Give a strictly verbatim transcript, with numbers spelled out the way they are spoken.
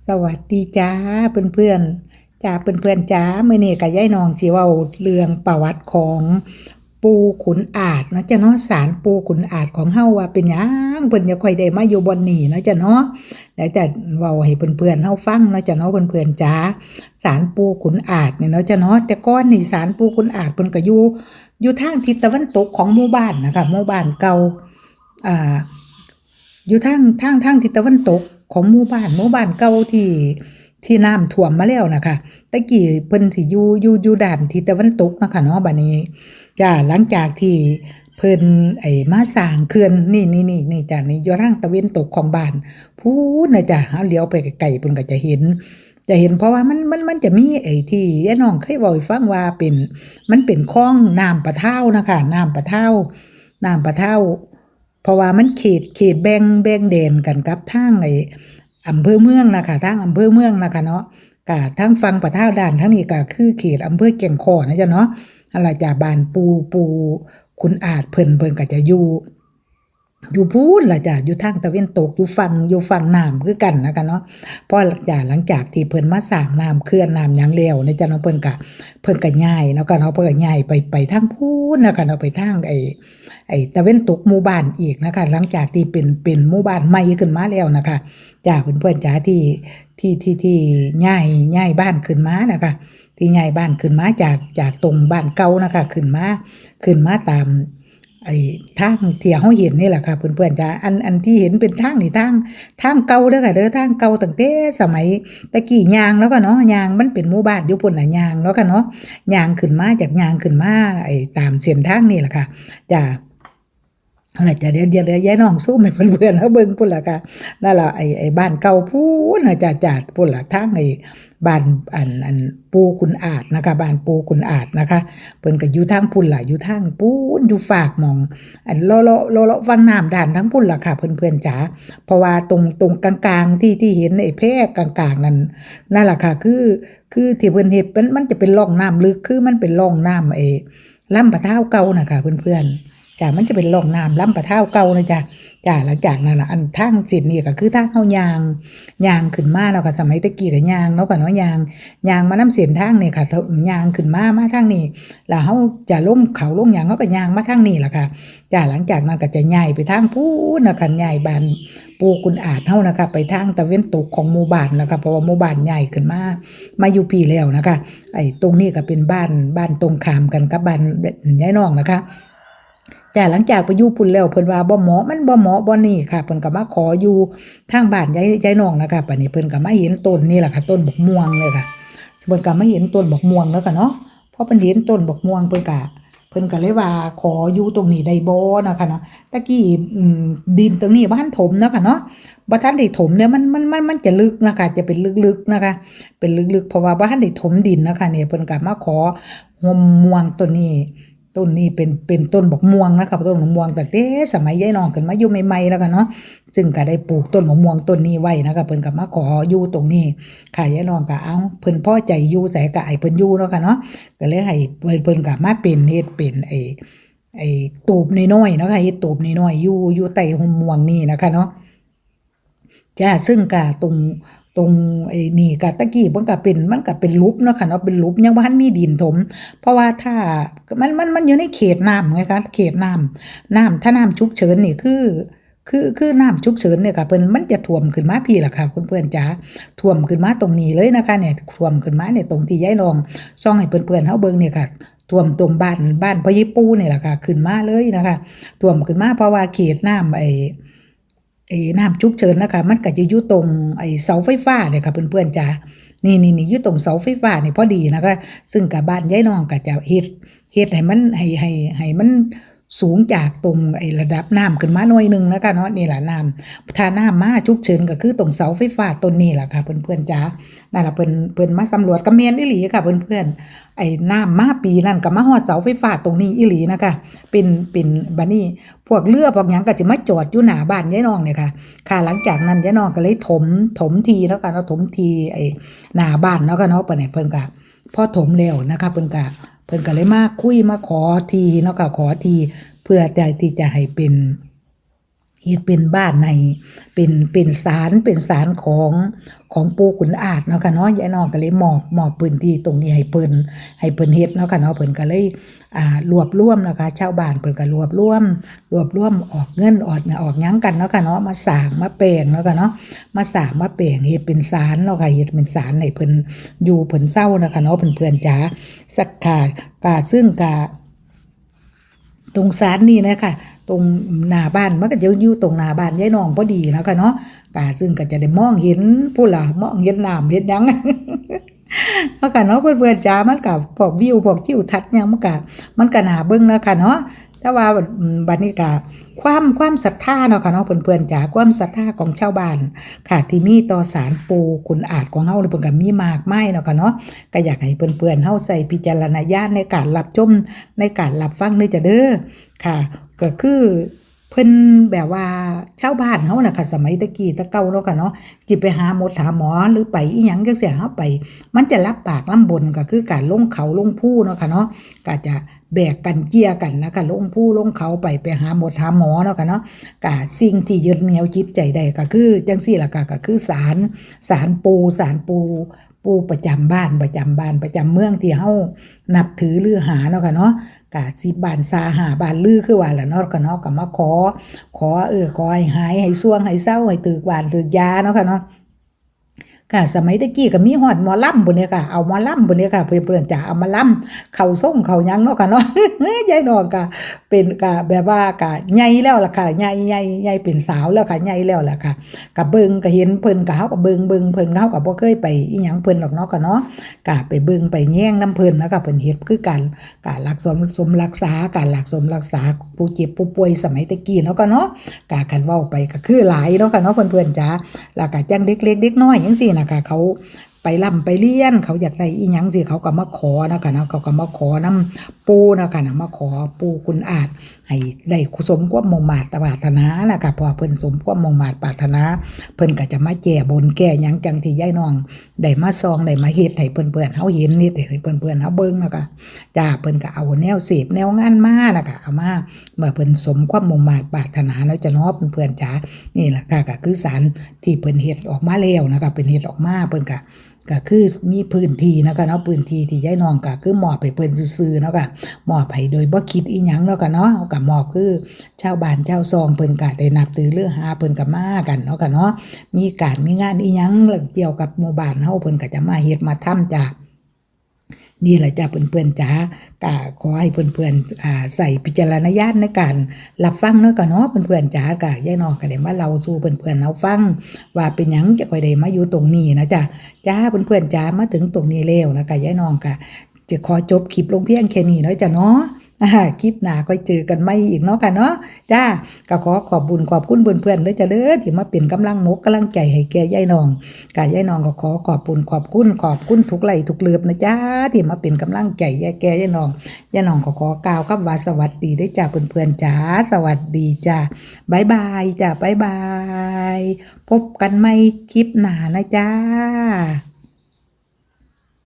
สวัสดีจ้าเพื่อนๆ จ้าเพื่อนๆ จ้า มื้อนี้ก็ยายน้องสิเว้าเรื่องประวัติของปู่ขุนอาดเนาะจ้ะเนาะ ศาลปู่ขุนอาดของเฮาว่าเป็นหยังเพิ่นจั่งค่อยได้มาอยู่บ่อนนี้เนาะจ้ะเนาะ เดี๋ยวจะเว้าให้เพื่อนๆ เฮาฟังเนาะจ้ะเนาะ เพื่อนๆ จ้า ศาลปู่ขุนอาดนี่เนาะจ้ะเนาะ แต่ก่อนนี่ศาลปู่ขุนอาดเพิ่นก็อยู่ อยู่ทางทิศตะวันตกของหมู่บ้านนะคะ หมู่บ้านเก่า อ่า อยู่ทาง ทาง ทางทิศตะวันตกของหมู่บ้าน หมู่บ้านเก่าที่ ที่น้ำท่วมมาแล้วนะคะ แต่กี้เพิ่นสิอยู่ อยู่ อยู่ด้านทิศตะวันตกเนาะค่ะเนาะ บัดนี้ จ้า หลังจากที่เพิ่น ไอ้ มาสร้างเขื่อน นี่ นี่ นี่ นี่จ้ะ นี่อยู่ทางตะเวนตกของบ้าน พู้นน่ะจ้ะ เฮาเหลียวไปไกลๆ เพิ่นก็จะเห็น จะเห็น เพราะว่ามัน มัน มันจะมีไอ้ที่ยายน้องเคยเว้าให้ฟังว่าเป็น มันเป็นคลองน้ำปะทาวนะคะ น้ำปะทาว น้ำปะทาว เพราะว่ามันเขต เขตแบ่ง แบ่งแดนกันกับทางไอ้อำเภอเมืองนะคะ ทางอำเภอเมืองนะคะเนาะ ก็ทางฝั่งปะทาวด้านทางนี้ก็คือเขตอำเภอแก่งขอนะจ๊ะเนาะ นั่นล่ะจ้ะ บ้านปู่ ปู่ขุนอาดเพิ่น เพิ่นก็จะอยู่ อยู่พู้นล่ะจ้ะ อยู่ทางตะเวนตก อยู่ฝั่ง อยู่ฝั่งน้ำคือกันนะคะเนาะ พอจ้ะ หลังจากที่เพิ่นมาสร้างน้ำเขื่อนน้ำหยังแล้วนะจ๊ะเนาะ เพิ่นก็ เพิ่นก็ย้ายเนาะค่ะเนาะ เพิ่นก็ย้ายไป ไปทางพู้นนะคะเนาะ ไปทางไอ้ ไอ้ตะเวนตกหมู่บ้านอีกนะคะ หลังจากที่เป็น เป็นหมู่บ้านใหม่ขึ้นมาแล้วนะคะ จ้ะ เพื่อนๆ จ๋า ที่ ที่ ที่ ที่ย้าย ย้ายบ้านขึ้นมานะคะ ที่ย้ายบ้านขึ้นมาจาก จากตรงบ้านเก่านะคะ ขึ้นมา ขึ้นมาตาม ไอ้ทางที่เฮาเห็นนี่แหละค่ะ เพื่อนๆ จ๋า อัน อันที่เห็นเป็นทางนี่ ทาง ทางเก่าเด้อค่ะเด้อ ทางเก่าตั้งแต่สมัยแต่กี้ย่างแล้วค่ะเนาะ ย่าง มันเป็นหมู่บ้านอยู่พู้นน่ะ ย่างแล้วค่ะเนาะ ย่างขึ้นมา จากย่างขึ้นมา ไอ้ตามเส้นทางนี่แหละค่ะ จ้ะ นั่นล่ะจ้ะ เดี๋ยว เดี๋ยว เดี๋ยวยายน้องซูมให้เพื่อนๆ เฮาเบิ่งพู้นล่ะค่ะ นั่นล่ะ ไอ้ ไอ้บ้านเก่าพู้นน่ะจ้ะ จ้ะ พู้นล่ะ ทางไอ้บ้าน อัน อันปู่ขุนอาดนะคะ บ้านปู่ขุนอาดนะคะ เพิ่นก็อยู่ทางพู้นล่ะ อยู่ทางพู้น อยู่ฟากหม่อง อันเลาะๆ เลาะๆ ฝั่งน้ำด้านทางพู้นล่ะค่ะ เพื่อนๆ จ๋า เพราะว่าตรง ตรงกลางๆ ที่ ที่เห็นไอ้แพกลางๆ นั่น นั่นล่ะค่ะ คือ คือที่เพิ่นเฮ็ด มัน มันจะเป็นร่องน้ำลึก คือมันเป็นร่องน้ำไอ้ลำปะทาวเก่าน่ะค่ะ เพื่อนๆ จ้ะ มันจะเป็นร่องน้ำลำปะทาวเก่านะจ๊ะ จ้ะ หลังจากนั้นน่ะ อันทางเส้นนี้ก็คือทางเฮาย่าง ย่างขึ้นมาเนาะค่ะ สมัยแต่กี้ก็ย่างเนาะค่ะเนาะ ย่าง ย่างมานำเส้นทางนี่ค่ะ ย่างขึ้นมา มาทางนี้ แล้วเฮาจะลงเขาลงหยัง เฮาก็ย่างมาทางนี้ล่ะค่ะ จ้ะ หลังจากนั้นก็จะย้ายไปทางพู้นนะคะ ย้ายบ้านปู่ขุนอาดเฮานะคะ ไปทางตะเวนตกของหมู่บ้านนะคะ เพราะว่าหมู่บ้านย้ายขึ้นมา มาอยู่พี้แล้วนะคะ ไอ้ตรงนี้ก็เป็นบ้าน บ้านตรงข้ามกันกับบ้านยายน้องนะคะ จ้ะ หลังจากไปอยู่พู้นแล้ว เพิ่นว่าบ่เหมาะ มันบ่เหมาะบ่อนนี้ค่ะ เพิ่นก็มาขออยู่ทางบ้านยาย ยายน้องนะคะ บัดนี้เพิ่นก็มาเห็นต้นนี่ล่ะค่ะ ต้นบักม่วงเลยค่ะ เพิ่นก็มาเห็นต้นบักม่วงแล้วค่ะเนาะ พอเพิ่นเห็นต้นบักม่วง เพิ่นก็ เพิ่นก็เลยว่าขออยู่ตรงนี้ได้บ่นะคะเนาะ แต่กี้ อืม ดินตรงนี้บ่ทันถมเนาะค่ะเนาะ บ่ทันได้ถมเนี่ย มัน มัน มัน มันจะลึกนะคะ จะเป็นลึกๆ นะคะ เป็นลึกๆ เพราะว่าบ่ทันได้ถมดินนะคะ เนี่ย เพิ่นก็มาขอโฮมม่วงต้นนี้ ต้นนี้เป็น เป็นต้นบักม่วงนะคะ ต้นบักม่วงตั้งแต่สมัยยายน้องขึ้นมาอยู่ใหม่ๆ แล้วค่ะเนาะ ซึ่งก็ได้ปลูกต้นบักม่วงต้นนี้ไว้นะคะ เพิ่นก็มาขออยู่ตรงนี้ค่ะ ยายน้องก็ เอ้า เพิ่นพอใจอยู่ไสก็ให้เพิ่นอยู่เนาะค่ะเนาะ ก็เลยให้เพิ่น เพิ่นก็มาเป็น เฮ็ดเป็นไอ้ ไอ้ตูบน้อยๆ เนาะค่ะ เฮ็ดตูบน้อยๆ อยู่ อยู่ใต้ฮ่มม่วงนี่นะคะเนาะ จ้ะ ซึ่งก็ตรง ตรงไอ้นี่ก็ แต่กี้มันก็เป็น มันก็เป็นหลุมเนาะค่ะเนาะ เป็นหลุม ยังบ่ทันมีดินถม เพราะว่าถ้า มัน มัน มันอยู่ในเขตน้ำไงคะ เขตน้ำ น้ำ ถ้าน้ำฉุกเฉินนี่คือ คือ คือน้ำฉุกเฉินเนี่ยค่ะ เพิ่น มันจะท่วมขึ้นมาพี้ล่ะค่ะ เพื่อนๆ จ๋า ท่วมขึ้นมาตรงนี้เลยนะคะ เนี่ย ท่วมขึ้นมาเนี่ย ตรงที่ยายน้องส่องให้เพื่อนๆ เฮาเบิ่งเนี่ยค่ะ ท่วมตรงบ้าน บ้านพ่อใหญ่ปู่นี่แหละค่ะ ขึ้นมาเลยนะคะ ท่วมขึ้นมาเพราะว่าเขตน้ำไอ้ ไอ้น้ำฉุกเฉินนะคะ มันก็จะอยู่ตรงไอ้เสาไฟฟ้าเนี่ยค่ะ เพื่อนๆ จ๋า นี่ นี่ นี่ อยู่ตรงเสาไฟฟ้านี่พอดีนะคะ ซึ่งก็บ้านยายน้องก็จะเฮ็ด เฮ็ดให้มัน ให้ ให้ ให้มันสูงจากตรงไอ้ระดับน้ำขึ้นมาหน่อยหนึ่งนะคะเนาะ นี่ล่ะน้ำ ถ้าน้ำมาฉุกเฉินก็คือตรงเสาไฟฟ้าต้นนี้ล่ะค่ะ เพื่อนๆ จ๋า นั่นล่ะ เพิ่น เพิ่นมาสำรวจ ก็แม่นอีหลีค่ะ เพื่อนๆ ไอ้น้ำมาปีนั้นก็มาฮอดเสาไฟฟ้าตรงนี้อีหลีนะคะ เป็น เป็น บัดนี้พวกเรือพวกหยังก็สิมาจอดอยู่หน้าบ้านยายน้องเนี่ยค่ะ ค่ะ หลังจากนั้นยายน้องก็เลยถม ถมที่เนาะค่ะเนาะ ถมที่ไอ้หน้าบ้านเนาะค่ะเนาะ บัดนี้เพิ่นก็ พอถมแล้วนะคะ เพิ่นก็ เพิ่นก็เลยมาคุยมาขอที่เนาะค่ะ ขอที่เพื่อจะ ที่จะให้เป็น เฮ็ดเป็นบ้านให้ เป็น เป็นศาล เป็นศาลของ ของปู่ขุนอาดเนาะค่ะเนาะ ยายน้องก็เลยมอบ มอบพื้นที่ตรงนี้ให้เพิ่น ให้เพิ่นเฮ็ดเนาะค่ะเนาะ เพิ่นก็เลย อ่า รวบรวมนะคะ ชาวบ้านเพิ่นก็รวบรวม รวบรวมออกเงิน ออก ออกหยังกันเนาะค่ะเนาะ มาสร้าง มาแปลงเนาะค่ะเนาะ มาสร้าง มาแปลง เฮ็ดเป็นศาลเนาะค่ะ เฮ็ดเป็นศาลให้เพิ่นอยู่เพิ่นเซาเนาะค่ะเนาะ เพื่อนๆจ๋า สักค่ะ กะ ซึ่งกะ ตรงศาลนี่นะคะ ตรงหน้าบ้าน มันก็จะอยู่ตรงหน้าบ้านยายน้องพอดีเนาะค่ะเนาะ กะ ซึ่งก็จะได้มองเห็นพู้นล่ะ มองเห็นน้ำเห็นหยัง เนาะค่ะเนาะ เพื่อนๆจ๋า มันก็พวกวิว พวกทิวทัศน์หยัง มันก็ มันก็น่าเบิ่งเนาะค่ะเนาะ แต่ว่า อืม บัดนี้ก็ ความ ความศรัทธาเนาะค่ะเนาะ เพื่อนๆจ๋า ความศรัทธาของชาวบ้านค่ะ ที่มีต่อศาลปู่ขุนอาดของเฮานี่ เพิ่นก็มีมากมายเนาะค่ะเนาะ ก็อยากให้เพื่อนๆเฮาใช้วิจารณญาณในการรับชม ในการรับฟังเด้อจ้ะเด้อ ค่ะ ก็คือเพิ่นแบบว่าชาวบ้านเฮาน่ะค่ะ สมัยแต่กี้แต่เก่าเนาะค่ะเนาะ สิไปหาหมดหาหมอหรือไปอิหยังจั่งซี้ เฮาไป มันจะลำบากลำบน ก็คือการลงเขาลงภูเนาะค่ะเนาะ ก็จะแบกกันเจื้อกันนะคะ ลงภูลงเขาไป ไปหาหมดหาหมอเนาะค่ะเนาะ ก็สิ่งที่ยึดเหนี่ยวจิตใจได้ก็คือจั่งซี้ล่ะค่ะ ก็คือศาล ศาลปู่ ศาลปู่ ปู่ประจำบ้าน ประจำบ้าน ประจำเมืองที่เฮานับถือลือหาเนาะค่ะเนาะ ก็สิบบ้านซาห้าบ้านลือคือว่าล่ะเนาะค่ะเนาะ ก็มาขอ ขอ เออ ขอให้หาย ให้ส่วง ให้เซา ให้ถืกหว่านถืกยาเนาะค่ะเนาะ ค่ะ สมัยแต่กี้ก็มีฮอดหมอลำพู้นเด้ค่ะ เอาหมอลำพู้นเด้ค่ะ เพื่อนๆจ๋า เอามาลำ เข้าทรงเข้าหยังเนาะค่ะเนาะ ยายน้องก็เป็น ก็แบบว่าก็ใหญ่แล้วล่ะค่ะ ใหญ่ ใหญ่ ใหญ่เป็นสาวแล้วค่ะ ใหญ่แล้วล่ะค่ะ ก็เบิ่งก็เห็นเพิ่น ก็เฮาก็เบิ่ง เบิ่งเพิ่น เฮาก็บ่เคยไปอิหยังเพิ่นดอกเนาะค่ะเนาะ ก็ไปเบิ่งไปแยงนำเพิ่น แล้วก็เพิ่นเฮ็ดคือการ การรักสม สมรักษา การรักสมรักษาผู้เจ็บผู้ป่วยสมัยแต่กี้เนาะค่ะเนาะ ก็คันเว้าไปก็คือหลายเนาะค่ะเนาะ เพื่อนๆจ๋า แล้วก็จั่งเด็กเล็กเด็กน้อยจั่งซี้น่ะค่ะ เขาไปร่ำไปเรียน เขาอยากได้อิหยังสิ เขาก็มาขอเนาะค่ะเนาะ เขาก็มาขอนำปู่เนาะค่ะเนาะ มาขอปู่ขุนอาดให้ได้สมความมุ่งมาดปรารถนานะคะ พอเพิ่นสมความมุ่งมาดปรารถนา เพิ่นก็จะมาแก้บนแก้หยัง จั่งที่ยายน้องได้มาส่อง ได้มาเฮ็ดให้เพื่อนๆเฮาเห็น เฮ็ดให้เพื่อนๆเฮาเบิ่งเนาะค่ะ จ้า เพิ่นก็เอาแนวเสพแนวงานมานะคะ เอามา เมื่อเพิ่นสมความมุ่งมาดปรารถนาเนาะจ้ะเนาะ เพื่อนๆจ๋า นี่ล่ะค่ะ ก็คือศาลที่เพิ่นเฮ็ดออกมาแล้วนะคะ เพิ่นเฮ็ดออกมา เพิ่นก็ ก็คือมีพื้นที่นะคะเนาะ พื้นที่ที่ยายน้องก็คือมอบให้เพิ่นซื่อๆเนาะค่ะ มอบให้โดยบ่คิดอิหยังเนาะค่ะเนาะ ก็มอบคือชาวบ้านชาวซองเพิ่นก็ได้นับถือลือหา เพิ่นก็มากันเนาะค่ะเนาะ มีการมีงานอิหยังเกี่ยวกับหมู่บ้านเฮา เพิ่นก็จะมาเฮ็ดมาทำจ้ะ นี่ล่ะจ้ะเพื่อนๆจ๋า ก็ขอให้เพื่อนๆ อ่า ใช้วิจารณญาณในการรับฟังเนาะค่ะเนาะ เพื่อนๆจ๋า ก็ยายน้องก็ได้มาเล่าสู่เพื่อนๆเฮาฟัง ว่าเป็นหยังจะค่อยได้มาอยู่ตรงนี้นะจ้ะ จ้า เพื่อนๆจ๋า มาถึงตรงนี้แล้วนะคะ ยายน้องก็จะขอจบคลิปลงเพียงแค่นี้เนาะจ้ะเนาะ อ่า คลิปหน้าค่อยเจอกันใหม่อีกเนาะค่ะเนาะ จ้า ก็ขอขอบบุญขอบคุณเพื่อนๆเด้อจ้ะเด้อ ที่มาเป็นกำลังมกกำลังใจให้แก่ยายน้อง ก็ยายน้องก็ขอขอบบุญขอบคุณ ขอบคุณทุกไลค์ทุกเลิฟนะจ้า ที่มาเป็นกำลังใจแก่ยายน้อง ยายน้องก็ขอกล่าวคำว่าสวัสดีเด้อจ้าเพื่อนๆจ๋า สวัสดีจ้า บ๊ายบายจ้า บ๊ายบาย พบกันใหม่คลิปหน้านะจ้า